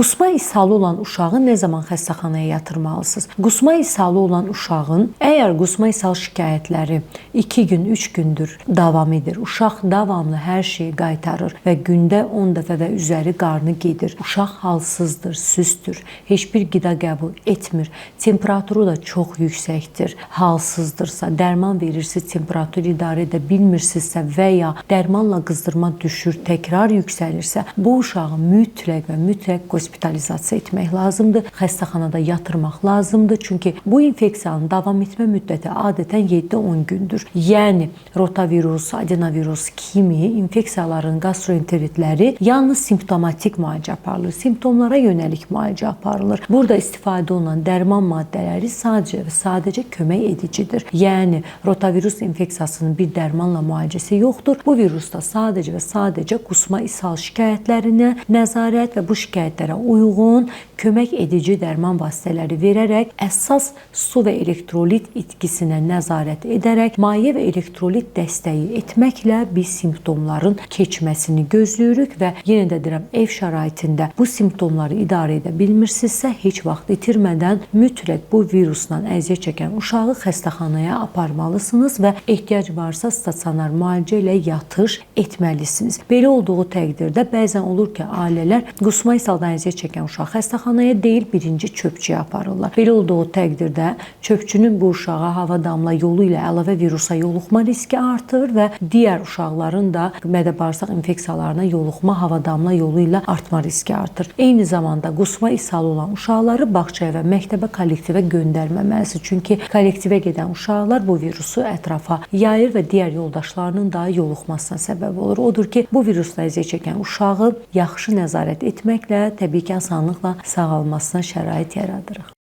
Qusma ishalı olan uşağı nə zaman xəstəxanaya yatırmalısınız? Qusma ishalı olan uşağın əgər qusma ishal şikayətləri 2 gün, 3 gündür davam edir, uşaq davamlı hər şeyi qaytarır və gündə 10 dəfə və üzəri qarnı gedir. Uşaq halsızdır, süsdür, heç bir qida qəbul etmir, temperaturu da çox yüksəkdir, halsızdırsa, dərman verirsiniz, temperaturu idarə edə bilmirsinizsə və ya dərmanla qızdırma düşür, təkrar yüksəlirsə, bu uşağı mütləq və mütləq hospitalizasiya etmək lazımdır, xəstəxanada yatırmaq lazımdır. Çünki bu infeksiyanın davam etmə müddəti adətən 7-10 gündür. Yəni rotavirus, adenovirus kimi infeksiyaların gastroenteritləri yalnız simptomatik müalicə aparılır, simptomlara yönəlik müalicə aparılır. Burada istifadə olunan dərman maddələri sadəcə və sadəcə kömək edicidir. Yəni rotavirus infeksiyasının bir dərmanla müalicəsi yoxdur. Bu virusda sadəcə və sadəcə qusma ishal şikayətlərinə nəzarət və bu şikayətlərə uyğun kömək edici dərman vasitələri verərək əsas su və elektrolit itkisinə nəzarət edərək maye və elektrolit dəstəyi etməklə biz simptomların keçməsini gözləyirik və yenə də deyirəm, ev şəraitində bu simptomları idarə edə bilmirsinizsə, heç vaxt itirmədən mütləq bu virusla əziyyət çəkən uşağı xəstəxanaya aparmalısınız və ehtiyac varsa stasionar müalicə ilə yatış etməlisiniz. Belə olduğu təqdirdə bəzən olur ki, ailələr qusma ishaldan əziyyət çəkən uşağı xəstəxanaya deyil, birinci çöpçüyə aparırlar. Belə olduğu təqdirdə çöpçünün bu uşağa hava damla yolu ilə əlavə virusa yoluxma riski artır və digər uşaqların da mədə-bağırsaq infeksiyalarına yoluxma hava damla yolu ilə artma riski artır. Eyni zamanda qusma ishalı olan uşaqları bağçaya və məktəbə kollektivə göndərməməlisiniz. Çünki kollektivə gedən uşaqlar bu virusu ətrafa yayır və digər yoldaşlarının da yoluxmasına səbəb olur. Odur ki, bu virusla əziyyət çəkən uşağı yaxşı nəzarət etməklə təbii ki, asanlıqla sağalmasına şərait yaradırıq.